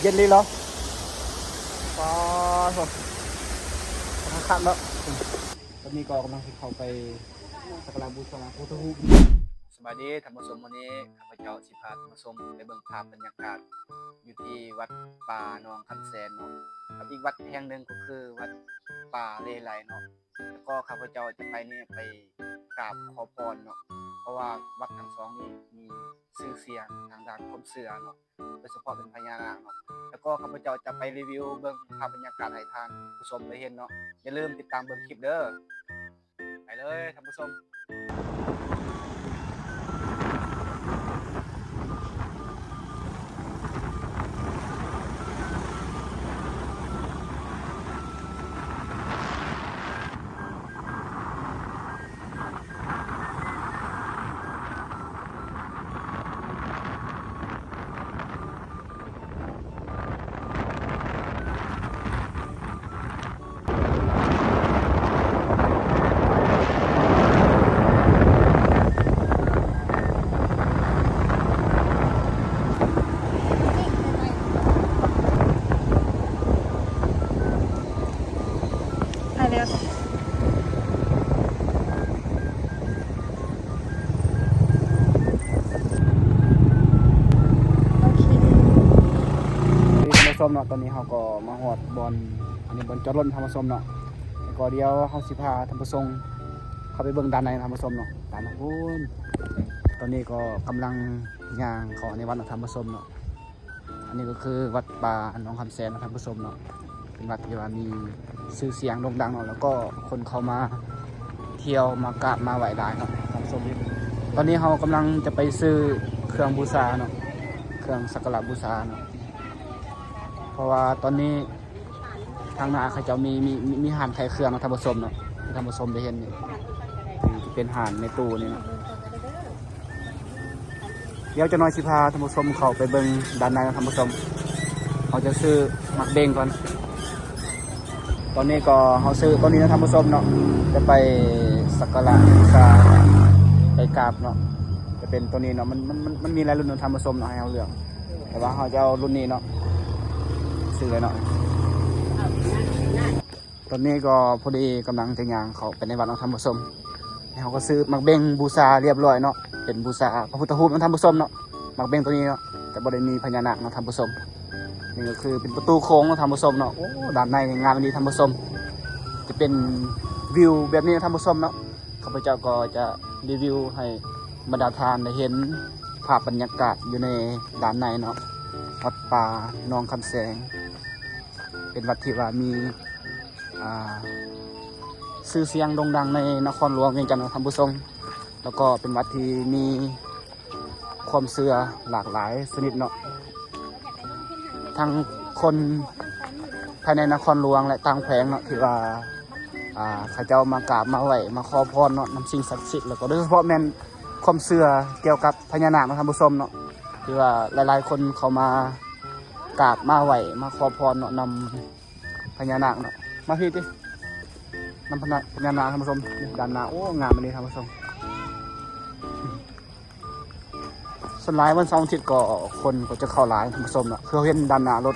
ເປັນລີເນາະ ປາໂທ້ ຄັກເນາະ. ຕອນນີ້ກໍກຳລັງຊິເຂົ້າໄປສັກກາລະບູຊາພະພຸດທະຮູບ. ສະບາຍດີທ່ານຜູ້ຊົມ, ມື້ນີ້ຂ້າພະເຈົ້າຊິພາທ່ານຜູ້ຊົມໄປເບິ່ງພາບບັນຍາກາດຢູ່ທີ່ວັດປ່າໜອງຄຳແສນເນາະ ກັບອີກວັດແຫ່ງໜຶ່ງກໍຄືວັດປ່າເລໄລເນາະ. ແລ້ວກໍຂ້າພະເຈົ້າຈະໄປນີ້ ໄປກາບຂໍພອນເນາະ ເພາະວ່າວັດທັງສອງນີ້ມີຊື່ສຽງທາງດ້ານຄວາມເຊື່ອເນາະ ໂດຍສະເພາະເປັນພະຍານາກເນາະ. ແລ້ວກໍຂ້າພະເຈົ້າຈະໄປຣີວິວເບິ່ງພາບບັນຍາກາດໃຫ້ທ່ານຜູ້ຊົມໄດ້ເຫັນເນາະ. ຢ່າລືມຕິດຕາມເບິ່ງຄລິບເດີ. ໄປເລີຍທ່ານຜູ້ຊົມ. ໄປແລ້ວ ໂອເຄ ທ່ານຜູ້ຊົມເນາະ, ຕອນນີ້ເຮົາກໍມາຮອດບ່ອນ ອັນນີ້ບ່ອນຈອດລົດທ່ານຜູ້ຊົມເນາະ. ແລ້ວກໍດຽວເຮົາຊິພາທ່ານຜູ້ຊົມເຂົ້າໄປເບິ່ງດ້ານໃນທ່ານຜູ້ຊົມເນາະ, ຕາມມາພຸ້ນ. ຕອນນີ້ກໍກຳລັງຍ່າງເຂົ້າໃນວັດເນາະທ່ານຜູ້ຊົມເນາະ. ອັນນີ້ກໍຄືວັດປ່າໜອງຄຳແສນເນາະທ່ານຜູ້ຊົມເນາະ, ເປັນວັດທີ່ວ່າມີຊື່ສຽງໂດ່ງດັງເນາະ, ແລ້ວກໍຄົນເຂົ້າມາທ່ຽວມາກາບມາໄຫວ້ຫຼາຍເນາະທ່ານຜູ້ຊົມ. ຕອນນີ້ເຮົາກຳລັງຈະໄປຊື້ເຄື່ອງບູຊາເນາະ, ເຄື່ອງສັກກາລະບູຊາເນາະ, ເພາະວ່າຕອນນີ້ທາງໜ້າເຂົາເຈົ້າມີ ມີ ມີ ມີຮ້ານຂາຍເຄື່ອງເນາະທ່ານຜູ້ຊົມເນາະ, ທີ່ທ່ານຜູ້ຊົມໄດ້ເຫັນນີ້ ທີ່ເປັນຮ້ານໃນຕູ້ນີ້ເນາະ. ດຽວຈັກໜ້ອຍຊິພາທ່ານຜູ້ຊົມເຂົ້າໄປເບິ່ງດ້ານໃນເນາະທ່ານຜູ້ຊົມ. ເຮົາຈະຊື້ໝາກເບັງກ່ອນ. ຕອນນີ້ກໍເຮົາຊື້ຕົວນີ້ເນາະທ່ານຜູ້ຊົມເນາະ, ຈະໄປສັກກາລະບູຊາ ໄປກາບເນາະ, ຈະເປັນຕົວນີ້ເນາະ. ມັນ ມັນ ມັນ ມັນມີຫຼາຍລຸ້ນເນາະທ່ານຜູ້ຊົມເນາະ ໃຫ້ເຮົາເລືອກ, ແຕ່ວ່າເຮົາຈະເອົາລຸ້ນນີ້ເນາະ ຊື້ເລີຍເນາະ. ຕອນນີ້ກໍພໍດີກຳລັງຈະຍ່າງເຂົ້າໄປໃນວັດເນາະທ່ານຜູ້ຊົມ. ເຮົາກໍຊື້ໝາກເບັງບູຊາລຽບລ້ອຍເນາະ, ເປັນບູຊາພະພຸດທະຮູບເນາະທ່ານຜູ້ຊົມເນາະ. ໝາກເບັງຕົວນີ້ເນາະ ຈະບໍ່ໄດ້ມີພະຍານາກເນາະທ່ານຜູ້ຊົມ. ນີ້ກໍຄືເປັນປະຕູໂຂງເນາະທ່ານຜູ້ຊົມເນາະ. ໂອ້ ດ້ານໃນນີ້ງາມອີ່ຫຼີທ່ານຜູ້ຊົມ, ຈະເປັນວິວແບບນີ້ນະທ່ານຜູ້ຊົມເນາະ. ຂ້າພະເຈົ້າກໍຈະຣີວິວໃຫ້ບັນດາທ່ານໄດ້ເຫັນພາບບັນຍາກາດຢູ່ໃນດ້ານໃນເນາະ, ວັດປ່າໜອງຄຳແສງ. ເປັນວັດທີ່ວ່າມີ ອ່າ ຊື່ສຽງໂດ່ງດັງໃນນະຄອນຫຼວງວຽງຈັນເນາະທ່ານຜູ້ຊົມ, ແລ້ວກໍເປັນວັດທີ່ມີຄວາມເຊື່ອຫຼາກຫຼາຍຊະນິດເນາະ, ທັງຄົນພາຍໃນນະຄອນຫຼວງ ແລະ ຕ່າງແຂວງເນາະ ທີ່ວ່າ ອ່າ ເຂົາເຈົ້າມາກາບມາໄຫວ້ມາຂໍພອນເນາະ ນຳສິ່ງສັກສິດ, ແລ້ວກໍໂດຍສະເພາະແມ່ນຄວາມເຊື່ອກ່ຽວກັບພະຍານາກເນາະທ່ານຜູ້ຊົມເນາະ, ທີ່ວ່າຫຼາຍໆຄົນເຂົ້າມາກາບມາໄຫວ້ມາຂໍພອນເນາະ ນຳ ພະຍານາກເນາະ. ມາພີ້ຕິ ນຳພະຍານາກທ່ານຜູ້ຊົມ. ນີ້ດ້ານໜ້າ ໂອ້ ງາມອີ່ຫຼີທ່ານຜູ້ຊົມ. ສ່ວນຫຼາຍວັນເສົາວັນອາທິດກໍຄົນກໍຈະເຂົ້າຫຼາຍທ່ານຜູ້ຊົມເນາະ, ຄືເຮົາເຫັນດ້ານໜ້າລົດ.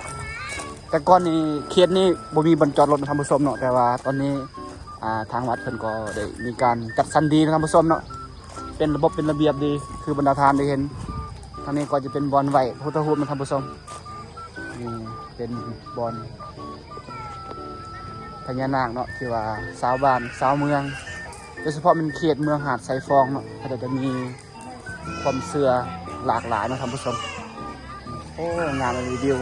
ແຕ່ກ່ອນນີ້ເຂດນີ້ບໍ່ມີບ່ອນຈອດລົດນະທ່ານຜູ້ຊົມເນາະ, ແຕ່ວ່າຕອນນີ້ ອ່າ ທາງວັດເພິ່ນກໍໄດ້ມີການຈັດສັນດີນະທ່ານຜູ້ຊົມເນາະ, ເປັນລະບົບເປັນລະບຽບດີ ຄືບັນດາທ່ານໄດ້ເຫັນ. ທາງນີ້ກໍຈະເປັນບ່ອນໄຫວ້ພະພຸດທະຮູບນະທ່ານຜູ້ຊົມ. ນີ້ເປັນບ່ອນພະຍານາກເນາະ ທີ່ວ່າຊາວບ້ານຊາວເມືອງ ໂດຍສະເພາະແມ່ນເຂດເມືອງຫາດຊາຍຟອງເນາະ ເຂົາເຈົ້າຈະມີຄວາມເຊື່ອຫຼາກຫຼາຍເນາະທ່ານຜູ້ຊົມ. ໂອ້ ງາມອີ່ຫຼີ ວິວ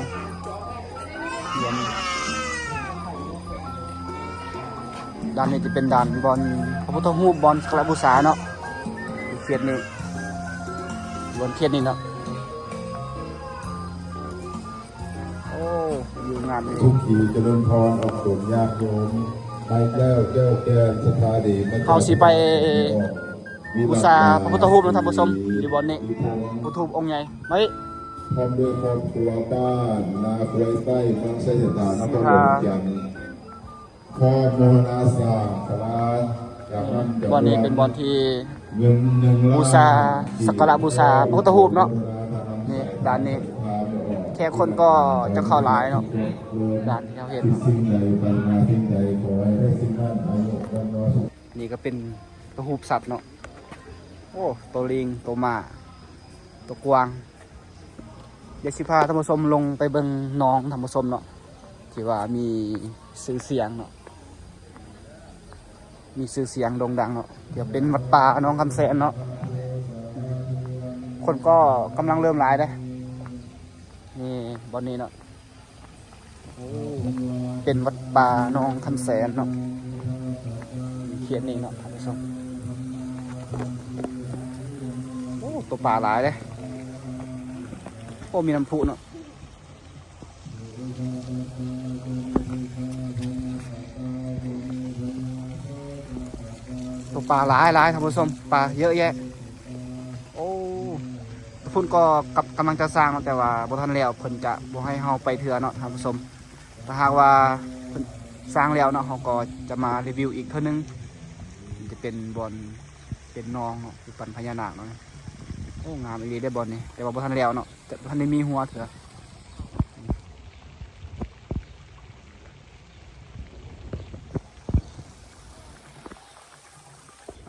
ດ້ານນີ້ຈະເປັນດ້ານບ່ອນພະພຸດທະຮູບ ບ່ອນສັກກາລະບູຊາເນາະ ເຂດນີ້ ບ່ອນເຂດນີ້ເນາະ. ໂອ້ ວິວງາມເລີຍ. ສຸຂີຈະເລີນພອນອອກຕົນຍາດໂຍມ ໄມ້ແກ້ວ ແກ້ວແກ່ນ ສັດທາດີມາຈາກ ເຮົາຊິໄປບູຊາພະພຸດທະຮູບນະທ່ານຜູ້ຊົມ ຢູ່ບ່ອນນີ້ ພະພຸດທະຮູບອົງໃຫຍ່. ມາ ພ້ອມດ້ວຍຄອບຄົວ ບ້ານນາຄວາຍໃຕ້ ເມືອງໄຊຊະຕາ ນະຄອນຫຼວງວຽງຈັນ ຂໍອະນຸໂມທະນາສ້າງສາລາ. ຈາກນັ້ນຈະ ບ່ອນນີ້ເປັນບ່ອນທີ່ ເງິນໜຶ່ງລ້ານ ບູຊາ ສັກກາລະບູຊາພະພຸດທະຮູບເນາະ. ນີ້ ດ້ານນີ້ ຈະ ກຄົນກໍຈະເຂົ້າຫຼາຍເນາະ ດ້ານທີ່ເຮົາເຫັນເນາະ. ສິ່ງໃດໄປມາສິ່ງໃດ ຂໍໃຫ້ໄດ້ສິ່ງນັ້ນ ອາຍຸວັນນະສຸກ ນີ້ກໍເປັນໂຕຮູບສັດເນາະ. ໂອ້ ໂຕລີງ ໂຕມ້າ ໂຕກວາງ. ດຽວຊິພາທ່ານຜູ້ຊົມລົງໄປເບິ່ງໜອງ ທ່ານຜູ້ຊົມເນາະ ທີ່ວ່າມີຊື່ສຽງເນາະ ມີຊື່ສຽງໂດ່ງດັງເນາະ ທີ່ເປັນວັດປ່າໜອງຄຳແສນເນາະ. ຄົນກໍກຳລັງເລີ່ມຫຼາຍເດ້ ນີ້ບ່ອນນີ້ເນາະ. ໂອ້ ເປັນວັດປ່າໜອງຄຳແສນເນາະ ເຂດນີ້ເນາະ ທ່ານຜູ້ຊົມ. ໂອ້ ໂຕປາຫຼາຍເດ້. ໂອ້ ມີນ້ຳພຸເນາະ ໂຕປາຫຼາຍໆ ທ່ານຜູ້ຊົມ ປາເຍອະແຍະ. ໂອ້ ພຸ້ນກໍກຳ ກຳລັງຈະສ້າງເນາະ ແຕ່ວ່າບໍ່ທັນແລ້ວ ເພິ່ນຈະບໍ່ໃຫ້ເຮົາໄປເທື່ອເນາະ ທ່ານຜູ້ຊົມ. ຖ້າຫາກວ່າເພິ່ນສ້າງແລ້ວເນາະ ເຮົາກໍຈະມາຣີວິວອີກເທື່ອໜຶ່ງ. ມັນຈະເປັນບ່ອນ ເປັນໜອງເນາະ ທີ່ປັ້ນພະຍານາກເນາະ. ໂອ້ ງາມອີ່ຫຼີເດ້ບ່ອນນີ້ ແຕ່ວ່າບໍ່ທັນແລ້ວເນາະ ຈະບໍ່ທັນໄດ້ມີຫົວເທື່ອ.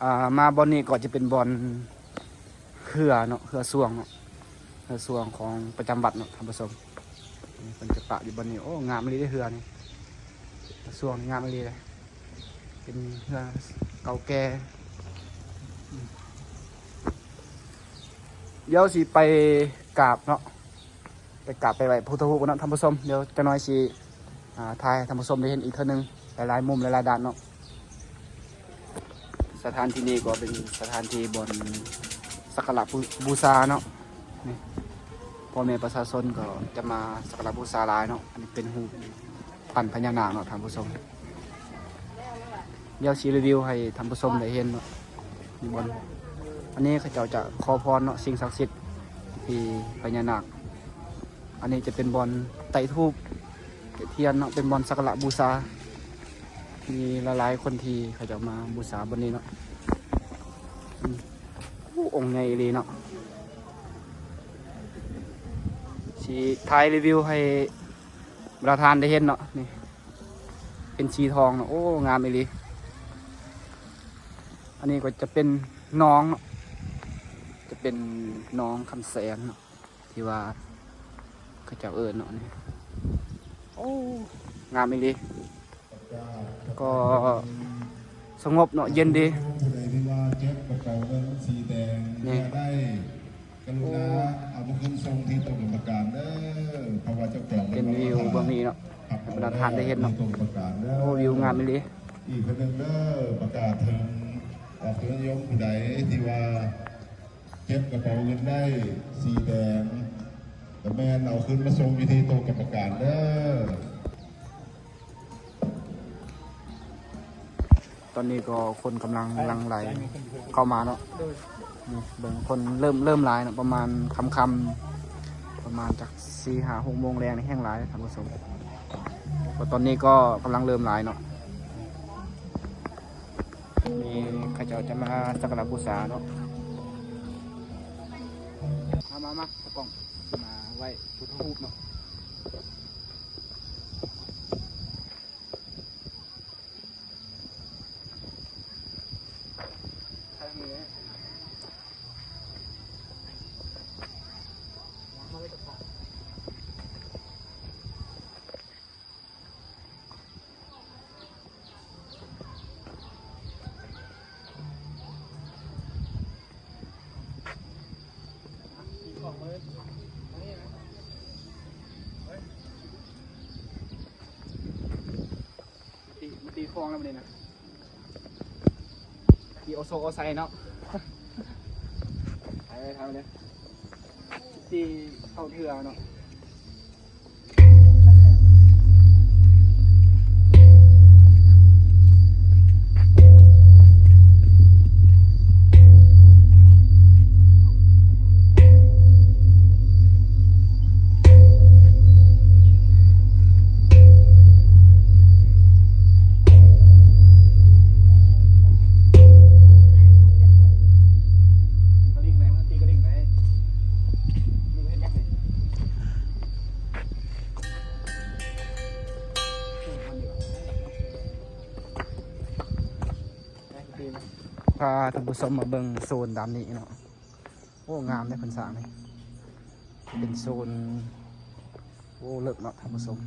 ອ່າ ມາບ່ອນນີ້ກໍຈະເປັນບ່ອນເຮືອເນາະ ເຮືອຊ່ວງເນາະ ເຮືອຊ່ວງຂອງປະຈຳວັດເນາະ ທ່ານຜູ້ຊົມ. ເພິ່ນຈະປະຢູ່ບ່ອນນີ້. ໂອ້ ງາມອີ່ຫຼີເດ້ເຮືອນີ້ ເຮືອຊ່ວງນີ້ງາມອີ່ຫຼີເດ້ ເປັນເຮືອເກົ່າແກ່. ດຽວຊິໄປກາບເນາະ ໄປກາບໄປໄຫວ້ພຸດທະຮູບເນາະ ທ່ານຜູ້ຊົມ. ດຽວຈັກໜ້ອຍຊິ ອ່າ ຖ່າຍໃຫ້ທ່ານຜູ້ຊົມໄດ້ເຫັນອີກເທື່ອໜຶ່ງ ຫຼາຍໆມຸມ ຫຼາຍໆດ້ານເນາະ. ສະຖານທີ່ນີ້ກໍເປັນສະຖານທີ່ບ່ອນສັກກາລະບູ ບູຊາເນາະ. ນີ້ ພໍ່ແມ່ປະຊາຊົນກໍຈະມາສັກກາລະບູຊາຫຼາຍເນາະ. ອັນນີ້ເປັນຮູບ ປັ້ນພະຍານາກເນາະ ທ່ານຜູ້ຊົມ. ດຽວຊິຣີວິວໃຫ້ທ່ານຜູ້ຊົມໄດ້ເຫັນເນາະ ນີ້ບ່ອນ ອັນນີ້ເຂົາເຈົ້າຈະຂໍພອນເນາະ ສິ່ງສັກສິດທີ່ພະຍານາກ. ອັນນີ້ຈະເປັນບ່ອນໄຕ້ທູບ ໄຕ້ທຽນເນາະ ເປັນບ່ອນສັກກາລະບູຊາ. ມີຫຼາຍໆຄົນທີ່ເຂົາເຈົ້າມາບູຊາບ່ອນນີ້ເນາະ. ອືມ ໂອ້ ອົງໃຫຍ່ອີ່ຫຼີເນາະ. ຊິຖ່າຍຣີວິວໃຫ້ ປະທານໄດ້ເຫັນເນາະ. ນີ້ເປັນສີທອງເນາະ ໂອ້ ງາມອີ່ຫຼີ. ອັນນີ້ກໍຈະເປັນໜອງເນາະ ຈະເປັນໜອງຄຳແສນເນາະ ທີ່ວ່າເຂົາເຈົ້າເອີ້ນເນາະ. ນີ້ ໂອ້ ງາມອີ່ຫຼີ ກໍສະຫງົບເນາະ ເຢັນດີ. ຜູ້ໃດທີ່ວ່າເກັບກະເປົາເງິນສີແດງ ນີ້ ເມື່ອໃດ ກະລຸນາເອົາມາຄືນສົ່ງທີ່ໂຕະກຳມະການເດີ ເພາະວ່າເຈົ້າຂອງເປັນວິວເບື້ອງນີ້ເນາະ ໃຫ້ບັນດາທ່ານໄດ້ເຫັນເນາະ. ໂອ້ ວິວງາມອີ່ຫຼີ. ອີກເທື່ອໜຶ່ງເດີ ປະກາດເຖິງອອກທຸລະນິຍົມຜູ້ໃດທີ່ວ່າເກັບກະເປົາເງິນໄດ້ສີແດງ ກະແມ່ນເອົາຄືນມາສົ່ງຢູ່ທີ່ໂຕະກຳມະການເດີ. ຕອນນີ້ກໍຄົນກຳລັງຫຼັ່ງໄຫຼເຂົ້າມາເນາະ. ໂດຍ ນີ້ເບິ່ງຄົນເລີ່ມ ເລີ່ມຫຼາຍເນາະ ປະມານຄ່ຳໆ ປະມານຈັກສີ່ຫ້າຫົກໂມງແລງນີ້ແຮ່ງຫຼາຍທ່ານຜູ້ຊົມ. ກໍຕອນນີ້ກໍກຳລັງເລີ່ມຫຼາຍເນາະ ນີ້ເຂົາເຈົ້າຈະມາສັກກາລະບູຊາເນາະ. ມາ ມາ ມາ ຕາກ້ອງ ມາໄຫວ້ພຸດທະຮູບເນາະ. ມາຕີ ມາຕີຄອງແລ້ວມື້ນີ້ນະ ຕີໂອໂຊໂອໄຊເນາະ. ໄປ ໄປ ໄປເລີຍ ຕີເຂົ້າເທື່ອເນາະ. ກະລິ່ງໄດ໋ ມັນຕີກະລິ່ງໄດ໋ ມັນເຮັດຫຍັງນີ້? ພາທ່ານຜູ້ຊົມມາເບິ່ງໂຊນດ້ານນີ້ເນາະ. ໂອ້ ງາມເດ້ເພິ່ນສ້າງນີ້ ເປັນໂຊນ ໂອ້ ເລິກເນາະທ່ານຜູ້ຊົມ.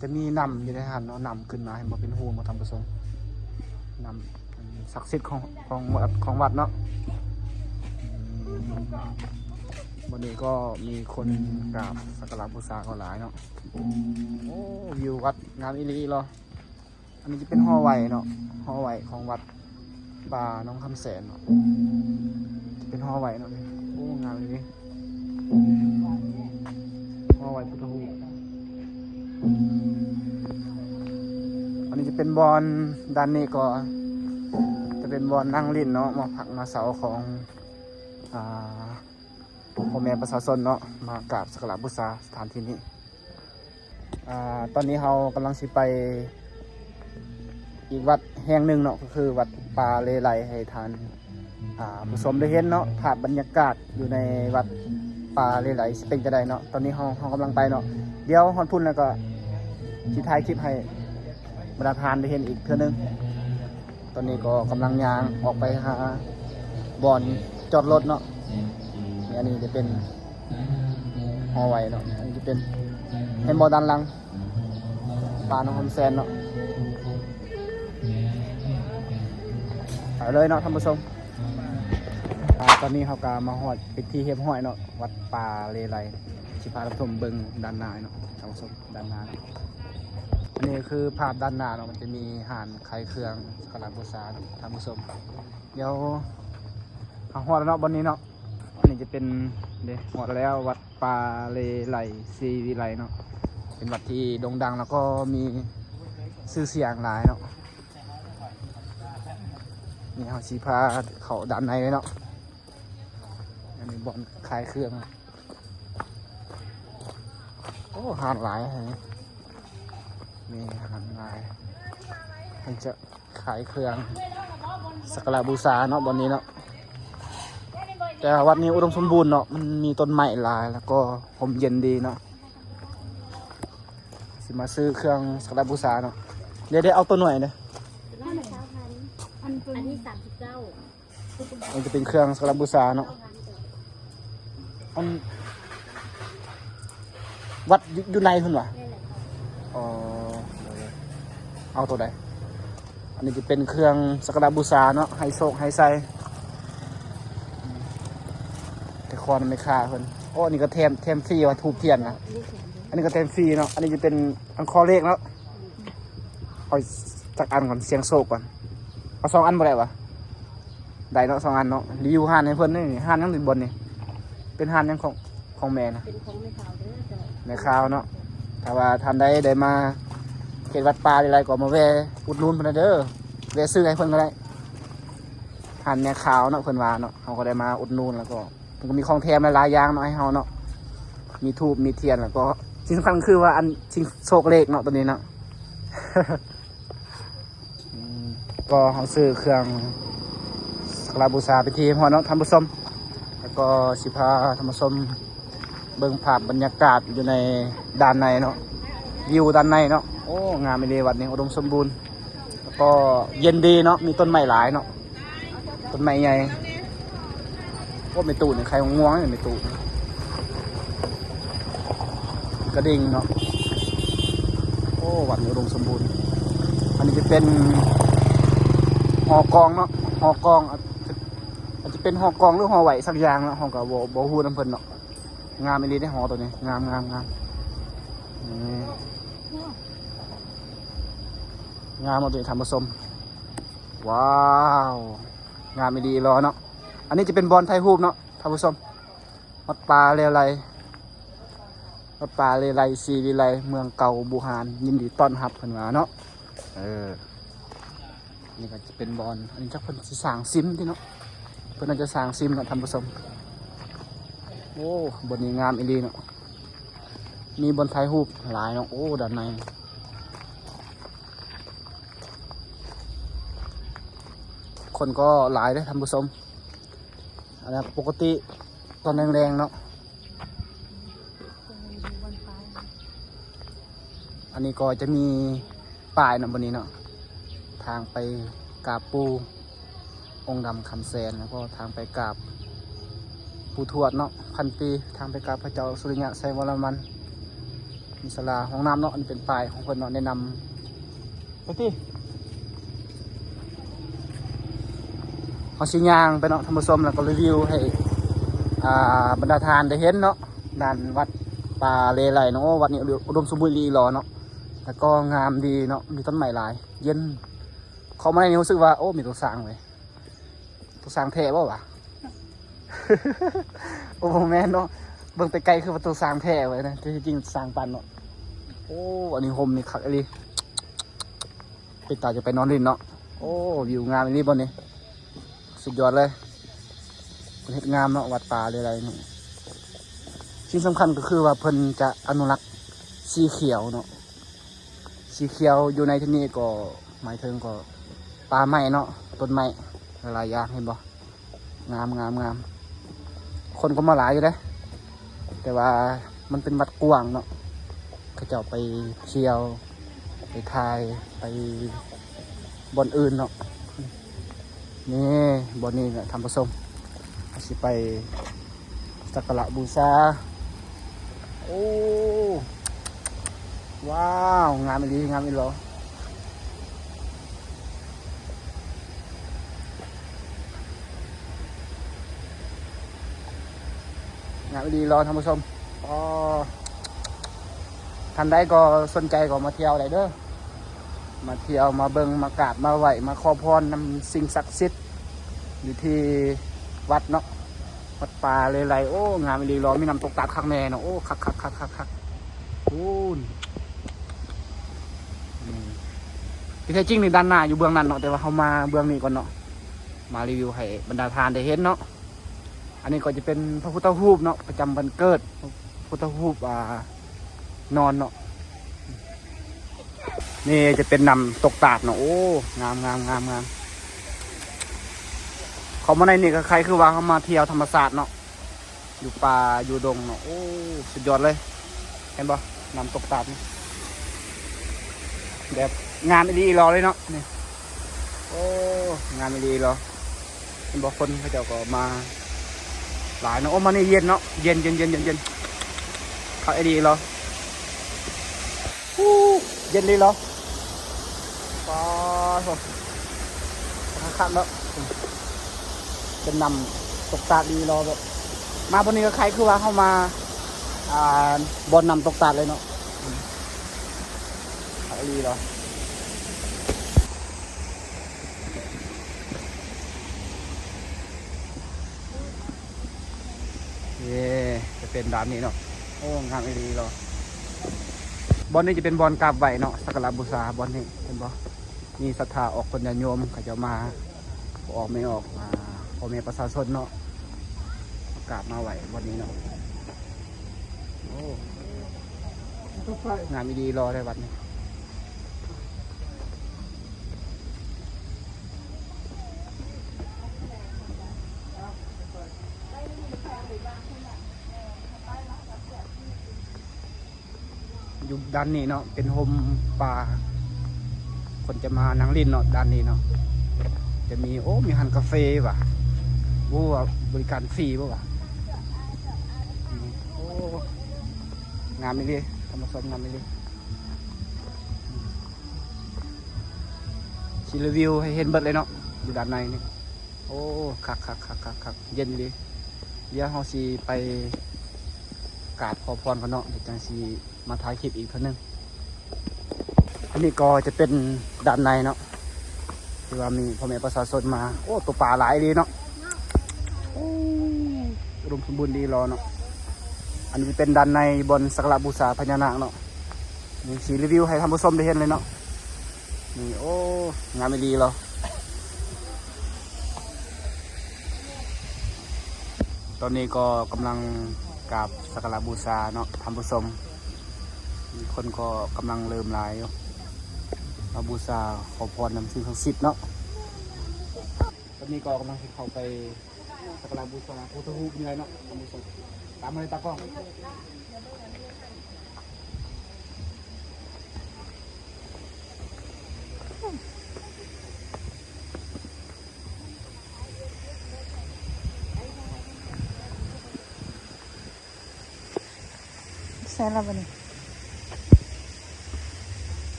ຈະມີນ້ຳຢູ່ໃນຫັ້ນເນາະ ນ້ຳຂຶ້ນມາ ເຫັນບໍ່ ເປັນຮູບໍ່ທ່ານຜູ້ຊົມ? ນ້ຳສັກສິດຂອງ ຂອງວັດ ຂອງວັດເນາະ. ວັນນີ້ກໍມີຄົນກາບສັກກາລະບູຊາກໍຫຼາຍເນາະ. ໂອ້ ວິວວັດງາມອີ່ຫຼີເນາະ. ອັນນີ້ຈະເປັນຫໍໄຫວ້ເນາະ ຫໍໄຫວ້ຂອງວັດປ່າໜອງຄຳແສນເນາະ. ຈະເປັນຫໍໄຫວ້ເນາະ. ໂອ້ ງາມອີ່ຫຼີ ຫໍໄຫວ້ພຸດທະຮູບ. ອັນນີ້ຈະເປັນບ່ອນ ດ້ານນີ້ກໍຈະເປັນບ່ອນນັ່ງຫຼິ້ນເນາະ ມາພັກມາເຊົາຂອງ ອ່າ ພໍ່ແມ່ປະຊາຊົນເນາະ ມາກາບສັກກາລະບູຊາສະຖານທີ່ນີ້. ອ່າ ຕອນນີ້ເຮົາກຳລັງຊິໄປອີກວັດແຫ່ງໜຶ່ງເນາະ ກໍຄືວັດປ່າເລໄລ ໃຫ້ທ່ານ ອ່າ ຜູ້ຊົມໄດ້ເຫັນເນາະ ພາບບັນຍາກາດຢູ່ໃນວັດປ່າເລໄລຊິເປັນຈັ່ງໃດເນາະ. ຕອນນີ້ເຮົາ ເຮົາກຳລັງໄປເນາະ. ດຽວຮອດພຸ້ນແລ້ວກໍຊິຖ່າຍຄລິບໃຫ້ບັນດາທ່ານໄດ້ເຫັນອີກເທື່ອໜຶ່ງ. ຕອນນີ້ກໍກຳລັງຍ່າງອອກໄປຫາບ່ອນຈອດລົດເນາະ. ອັນນີ້ຈະເປັນຫໍໄຫວ້ເນາະ. ອັນນີ້ຈະເປັນ ເຫັນບໍ່ ດ້ານຫຼັງ ປ່າໜອງຄຳແສນເນາະ. ໄປເລີຍເນາະທ່ານຜູ້ຊົມ. ອ່າ ຕອນນີ້ເຮົາກໍມາຮອດເປັນທີ່ຮຽບຮ້ອຍເນາະ ວັດປ່າເລໄລ. ຊິພາທ່ານຜູ້ຊົມເບິ່ງດ້ານໜ້າເນາະທ່ານຜູ້ຊົມ ດ້ານໜ້າເນາະ. ອັນນີ້ຄືພາບດ້ານໜ້າເນາະ ມັນຈະມີຮ້ານຂາຍເຄື່ອງສັກກາລະບູຊາເນາະທ່ານຜູ້ຊົມ. ດຽວເຮົາຮອດແລ້ວເນາະ ບ່ອນນີ້ເນາະ. ອັນນີ້ຈະເປັນ ເດ້ ຮອດແລ້ວ ວັດປ່າເລໄລ ສີວິໄລເນາະ. ເປັນວັດທີ່ໂດ່ງດັງ ແລ້ວກໍມີຊື່ສຽງຫຼາຍເນາະ. ນີ້ເຮົາຊິພາເຂົ້າດ້ານໃນເລີຍເນາະ. ອັນນີ້ບ່ອນຂາຍເຄື່ອງ. ໂອ້ ຮ້ານຫຼາຍ ມີຮ້ານຫຼາຍ ເພິ່ນຈະຂາຍເຄື່ອງສັກກາລະບູຊາເນາະ ບ່ອນນີ້ເນາະ. ແຕ່ວ່າວັດນີ້ອຸດົມສົມບູນເນາະ ມັນມີຕົ້ນໄມ້ຫຼາຍ ແລ້ວກໍຮົ່ມເຢັນດີເນາະ. ຊິມາຊື້ເຄື່ອງສັກກາລະບູຊາເນາະ. ເດ ເດ ເອົາໂຕນ້ອຍເດ້. ອັນນີ້ສາມສິບເກົ້າ. ອັນນີ້ຈະເປັນເຄື່ອງສັກກາລະບູຊາເນາະ. ອັນ ວັດຢູ່ ຢູ່ໃນພຸ້ນຫວາ? ອໍ ເອົາໂຕໃດ? ອັນນີ້ຈະເປັນເຄື່ອງສັກກາລະບູຊາເນາະ ໃຫ້ໂຊກໃຫ້ໄຊ. ແຕ່ຄອນແມ່ຄ້າເພິ່ນ. ໂອ້ ອັນນີ້ກໍແຖມ ແຖມຟຣີວ່າ ທູບທຽນນະ. ອັນນີ້ກໍແຖມຟຣີເນາະ. ອັນນີ້ຈະເປັນອັນຂໍເລກເນາະ. ເອົາຈັກອັນກ່ອນ ສ່ຽງໂຊກກ່ອນ. ເອົາສອງອັນບໍ່ໄດ້ຫວາ? ໄດ້ເນາະ ສອງອັນເນາະ. ຣີວິວຮ້ານໃຫ້ເພິ່ນນີ້. ຮ້ານຫຍັງນີ້ ບ່ອນນີ້? ເປັນຮ້ານຫຍັງຂອງ ຂອງແມ່ນະ? ເປັນຂອງແມ່ຂາວເດີ. ແມ່ຂາວເນາະ. ຖ້າວ່າທ່ານໃດໄດ້ມາເຂດວັດປ່າເລໄລ ກໍມາແວ່ອຸດໜູນເພິ່ນໄດ້ເດີ. ແວ່ຊື້ໃຫ້ເພິ່ນກໍໄດ້. ຮ້ານແມ່ຂາວເນາະ ເພິ່ນວ່າເນາະ. ເຮົາກໍໄດ້ມາອຸດໜູນ ແລ້ວກໍ ເພິ່ນກໍມີຂອງແຖມຫຼາຍໆຢ່າງເນາະ ໃຫ້ເຮົາເນາະ. ມີທູບ ມີທຽນ ແລ້ວກໍສິ່ງສຳຄັນຄືວ່າ ອັນ ຊິງໂຊກເລກເນາະ ໂຕນີ້ເນາະ. ອືມ ກໍເຮົາຊື້ເຄື່ອງສັກກາລະບູຊາເປັນທີ່ຮຽບຮ້ອຍເນາະທ່ານຜູ້ຊົມ. ແລ້ວກໍຊິພາທ່ານຜູ້ຊົມເບິ່ງພາບບັນຍາກາດຢູ່ໃນດ້ານໃນເນາະ. ວິວດ້ານໃນເນາະ. ໂອ້ ງາມອີ່ຫຼີ ວັດນີ້ອຸດົມສົມບູນ. ແລ້ວກໍເຢັນດີເນາະ ມີຕົ້ນໄມ້ຫຼາຍເນາະ ຕົ້ນໄມ້ໃຫຍ່. ໂອ້ ແມ່ຕູ້ນີ້ໄຂ່ງວງໆ ແມ່ຕູ້ ກະດິ່ງເນາະ. ໂອ້ ວັດນີ້ອຸດົມສົມບູນ. ອັນນີ້ຈະເປັນຫໍກອງເນາະ ຫໍກອງ ອາດຈະເປັນຫໍກອງ ຫຼື ຫໍໄຫວ້ສັກຢ່າງເນາະ ເຮົາກໍບໍ່ ບໍ່ຮູ້ນຳເພິ່ນເນາະ. ງາມອີ່ຫຼີເດ້ ຫໍໂຕນີ້ ງາມໆໆ. ນີ້ ງາມເນາະ ທ່ານຜູ້ຊົມ. ວ້າວ ງາມອີ່ຫຼີເນາະ. ອັນນີ້ຈະເປັນບ່ອນຖ່າຍຮູບເນາະທ່ານຜູ້ຊົມ. ວັດປ່າເລໄລ ວັດປ່າເລໄລ ສີວິໄລ ເມືອງເກົ່າບູຮານ ຍິນດີຕ້ອນຮັບ ເພິ່ນວ່າເນາະ. ເອີ ນີ້ກໍຈະເປັນບ່ອນ ອັນນີ້ຈັກເພິ່ນຊິສ້າງຊິມຕິເນາະ ເພິ່ນອາດຈະສ້າງຊິມເນາະທ່ານຜູ້ຊົມ. ໂອ້ ບ່ອນນີ້ງາມອີ່ຫຼີເນາະ ມີບ່ອນຖ່າຍຮູບຫຼາຍເນາະ. ໂອ້ ດ້ານໃນຄົນກໍຫຼາຍເດ້ທ່ານຜູ້ຊົມ. ອັນນັ້ນປົກກະຕິຕອນແລງໆເນາະ. ອັນນີ້ກໍຈະມີປ້າຍນຳ ບ່ອນນີ້ເນາະ ທາງໄປກາບປູ່. ອົງດຳຄຳແສນ ແລ້ວກໍທາງໄປກາບ ປູ່ທວດເນາະ ພັນປີ ທາງໄປກາບພະເຈົ້າສຸລິຍະໄຊວໍລະມັນ ມີສາລາຫ້ອງນ້ຳເນາະ. ອັນນີ້ເປັນປ້າຍຂອງເພິ່ນເນາະ ແນະນຳໄປຕິ. ເຮົາຊິຍ່າງໄປເນາະທ່ານຜູ້ຊົມ ແລ້ວກໍຣີວິວໃຫ້ ອ່າ ບັນດາທ່ານໄດ້ເຫັນເນາະ ດ້ານວັດປ່າເລໄລເນາະ. ໂອ້ ວັດນີ້ອຸດົມສົມບູນອີ່ຫຼີເນາະ ແລ້ວກໍງາມດີເນາະ ມີຕົ້ນໄມ້ຫຼາຍ ເຢັນ. ເຂົ້າມາໃນນີ້ຮູ້ສຶກວ່າ ໂອ້ ມີໂຕຊ້າງເວີຍ. ໂຕຊ້າງແທ້ບໍ່ວະ? ໂອ້ ບໍ່ແມ່ນເນາະ ເບິ່ງແຕ່ໄກຄືວ່າໂຕຊ້າງແທ້ເວີຍນະ ແຕ່ທີ່ຈິງຊ້າງປັ່ນເນາະ. ໂອ້ ອັນນີ້ຮົ່ມນີ້ຄັກອີ່ຫຼີ ເປັນຕາຈະໄປນອນຫຼິ້ນເນາະ. ໂອ້ ວິວງາມອີ່ຫຼີບ່ອນນີ້ ສຸດຍອດເລີຍ. ເພິ່ນເຮັດງາມເນາະ ວັດປ່າເລໄລນີ້. ສິ່ງສຳຄັນກໍຄືວ່າເພິ່ນຈະອະນຸລັກສີຂຽວເນາະ. ສີຂຽວຢູ່ໃນທີ່ນີ້ກໍໝາຍເຖິງກໍປ່າໄມ້ເນາະ ຕົ້ນໄມ້ຫຼາຍໆຢ່າງ ເຫັນບໍ່? ງາມໆໆ. ຄົນກໍມາຫຼາຍຢູ່ເດ້ ແຕ່ວ່າມັນເປັນວັດກວ້າງເນາະ ເຂົາເຈົ້າໄປທ່ຽວ ໄປຖ່າຍ ໄປບ່ອນອື່ນເນາະ. ນີ້ ບ່ອນນີ້ແຫຼະທ່ານຜູ້ຊົມ ເຮົາຊິໄປສັກກາລະບູຊາ. ໂອ້ ວ້າວ ງາມອີ່ຫຼີ ງາມອີ່ຫຼີ ງາມອີ່ຫຼີຫຼໍທ່ານຜູ້ຊົມ. ອໍ ທ່ານໃດກໍສົນໃຈກໍມາທ່ຽວໄດ້ເດີ ມາທ່ຽວ ມາເບິ່ງ ມາກາບ ມາໄຫວ້ ມາຂໍພອນນຳສິ່ງສັກສິດ ຢູ່ທີ່ວັດເນາະ ວັດປ່າເລໄລ. ໂອ້ ງາມອີ່ຫຼີຫຼໍ ມີນ້ຳຕົກຕາດຄັກແນ່ເນາະ. ໂອ້ ຄັກໆໆໆໆ ພຸ້ນ. ອືມ ທີ່ແທ້ຈິງນີ້ດ້ານໜ້າຢູ່ເບື້ອງນັ້ນເນາະ ແຕ່ວ່າເຮົາມາເບື້ອງນີ້ກ່ອນເນາະ ມາຣີວິວໃຫ້ບັນດາທ່ານໄດ້ເຫັນເນາະ. ອັນນີ້ກໍຈະເປັນພະພຸດທະຮູບເນາະ ປະຈຳວັນເກີດ ພະພຸດທະຮູບ ອ່າ ນອນເນາະ. ນີ້ຈະເປັນນ້ຳຕົກຕາດເນາະ. ໂອ້ ງາມໆໆໆ. ເຂົ້າມາໃນນີ້ກໍຄ້າຍຄືວ່າເຮົາມາທ່ຽວທຳມະຊາດເນາະ ຢູ່ປ່າຢູ່ດົງເນາະ. ໂອ້ ສຸດຍອດເລີຍ ເຫັນບໍ່ ນ້ຳຕົກຕາດນີ້ ແບບງາມອີ່ຫຼີອີ່ຫຼໍເລີຍເນາະນີ້. ໂອ້ ງາມອີ່ຫຼີອີ່ຫຼໍ ເຫັນບໍ່ ຄົນເຂົາເຈົ້າກໍມາຫຼາຍເນາະ. ໂອ້ ມານີ້ເຢັນເນາະ ເຢັນໆໆໆ ຄັກອີ່ຫຼີອີ່ຫຼໍ. ໂອ້ ເຢັນດີເນາະ ປາໂທ້ ຄັກໆເນາະ. ເປັນນ້ຳຕົກຕາດດີເນາະ ແບບມາບ່ອນນີ້ກໍຄ້າຍຄືວ່າເຮົາມາ ອ່າ ບ່ອນນ້ຳຕົກຕາດເລີຍເນາະ ຄັກອີ່ຫຼີເນາະ. ເອີ ຈະເປັນດ້ານນີ້ເນາະ. ໂອ້ ງາມອີ່ຫຼີເນາະ. ບ່ອນນີ້ຈະເປັນບ່ອນກາບໄຫວ້ເນາະ ສັກກາລະບູຊາບ່ອນນີ້ ເຫັນບໍ່? ມີສັດທາອອກຕົນຍາດໂຍມ ເຂົາເຈົ້າມາ ພໍ່ອອກແມ່ອອກ ອ່າ ພໍ່ແມ່ປະຊາຊົນເນາະ ມາກາບມາໄຫວ້ບ່ອນນີ້ເນາະ. ໂອ້ ງາມອີ່ຫຼີເນາະ ໄດ້ວັດນີ້. ຢູ່ດ້ານນີ້ເນາະ ເປັນຮົ່ມປ່າ ຄົນຈະມານັ່ງຫຼິ້ນເນາະ ດ້ານນີ້ເນາະ. ຈະມີ ໂອ້ ມີຮ້ານກາເຟຫວາ ບໍ່ຮູ້ວ່າບໍລິການຟຣີບໍ່ຫວາ. ໂອ້ ງາມອີ່ຫຼີ ທຳມະຊາດງາມອີ່ຫຼີ. ຊິຣີວິວໃຫ້ເຫັນເບິດເລີຍເນາະ ຢູ່ດ້ານໃນນີ້. ໂອ້ ຄັກໆໆໆ ເຢັນອີ່ຫຼີ. ດຽວເຮົາຊິໄປກາບຂໍພອນກ່ອນເນາະ ດຽວຈັ່ງຊິມາຖ່າຍຄລິບອີກເທື່ອໜຶ່ງ. ອັນນີ້ກໍຈະເປັນດ້ານໃນເນາະ ທີ່ວ່າມີພໍ່ແມ່ປະຊາຊົນມາ. ໂອ້ ໂຕປາຫຼາຍອີ່ຫຼີເນາະ. ໂອ້ ອຸດົມສົມບູນດີຫຼໍເນາະ. ອັນນີ້ເປັນດ້ານໃນບ່ອນສັກກາລະບູຊາພະຍານາກເນາະ. ນີ້ຊິຣີວິວໃຫ້ທ່ານຜູ້ຊົມໄດ້ເຫັນເລີຍເນາະ. ນີ້ ໂອ້ ງາມອີ່ຫຼີເນາະ. ຕອນນີ້ກໍກຳລັງກາບສັກກາລະບູຊາເນາະທ່ານຜູ້ຊົມ. ມີຄົນກໍກຳລັງເລີ່ມຫຼາຍຢູ່ ມາບູຊາຂໍພອນນຳສິ່ງສັກສິດເນາະ. ຕອນນີ້ກໍກຳລັງຊິເຂົ້າໄປສັກກາລະບູຊາພຸດທະຮູບນີ້ແຫຼະເນາະທ່ານຜູ້ຊົມ. ຕາມມາເລີຍຕາກ້ອງ. ໃສ່ລະບັດນີ້.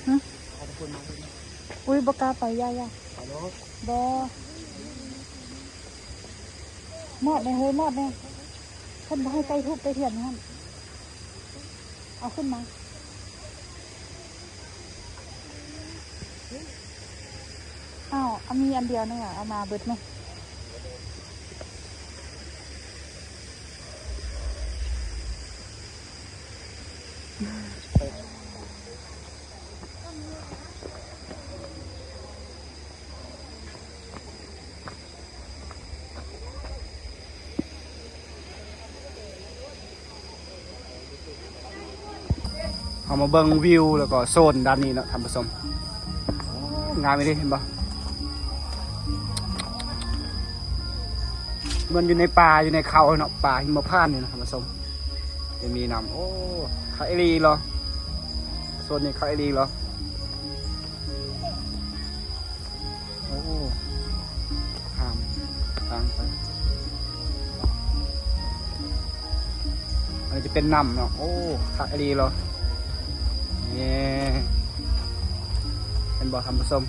ຫຶ? ອຸ້ຍ ບໍ່ກ້າໄປ ຢ່າ ຢ່າ. ບໍ່. ມອດແດ່ເຮີຍ ມອດແດ່. ເພິ່ນບໍ່ໃຫ້ໃກ້ທູບໃກ້ທຽນຫັ້ນ. ເອົາຂຶ້ນມາ. ອ້າວ ເອົາ ມີອັນດຽວໜຶ່ງອະ ເອົາມາເບິດແມະ. ເຮົາມາເບິ່ງວິວ ແລ້ວກໍໂຊນດ້ານນີ້ເນາະທ່ານຜູ້ຊົມ. ໂອ້ ງາມອີ່ຫຼີ ເຫັນບໍ່? ເໝືອນຢູ່ໃນປ່າ ຢູ່ໃນເຂົາເນາະ ປ່າຫິມມະພານນີ້ນະທ່ານຜູ້ຊົມ. ຈະມີນ້ຳ ໂອ້ ຄັກອີ່ຫຼີເນາະ ໂຊນນີ້ຄັກອີ່ຫຼີເນາະ. ໂອ້ ຂ້າມທາງໄປ. ອັນນີ້ຈະເປັນນ້ຳເນາະ. ໂອ້ ຄັກອີ່ຫຼີເນາະ. ເຢ້ ເຫັນບໍ່ທ່ານຜູ້ຊົມ?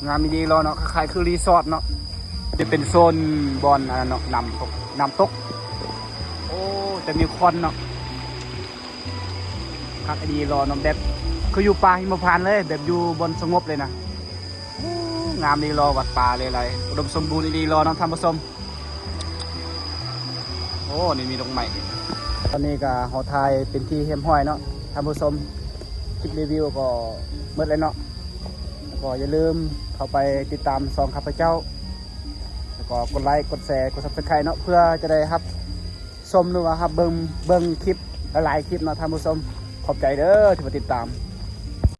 ງາມອີ່ຫຼີເນາະ ຄ້າຍໆຄືຣີສອດເນາະ. ຈະເປັນໂຊນບ່ອນອັນນັ້ນເນາະ ນ້ຳຕົກ ນ້ຳຕົກ. ໂອ້ ຈະມີຄວັນເນາະ. ຄັກອີ່ຫຼີເນາະ ແບບຄືຢູ່ປ່າຫິມມະພານເລີຍ ແບບຢູ່ບ່ອນສະຫງົບເລີຍນະ. ໂອ້ ງາມອີ່ຫຼີເນາະ ວັດປ່າເລໄລ ອຸດົມສົມບູນອີ່ຫຼີເນາະທ່ານຜູ້ຊົມ. ໂອ້ ນີ້ມີດອກໄມ້. ຕອນນີ້ກະເຮົາຖ່າຍເປັນທີ່ຮຽບຮ້ອຍເນາະທ່ານຜູ້ຊົມ. ຄລິບຣີວິວກໍໝົດແລ້ວເນາະ. ແລ້ວກໍຢ່າລືມເຂົ້າໄປຕິດຕາມຊ່ອງຂ້າພະເຈົ້າ ແລ້ວກໍກົດໄລ ກົດແຊ ກົດ Subscribe ເນາະ ເພື່ອຈະໄດ້ຮັບ ຊົມ ຫຼືວ່າຮັບເບິ່ງ ເບິ່ງຄລິບຫຼາຍໆຄລິບເນາະທ່ານຜູ້ຊົມ. ຂອບໃຈເດີທີ່ມາຕິດຕາມ.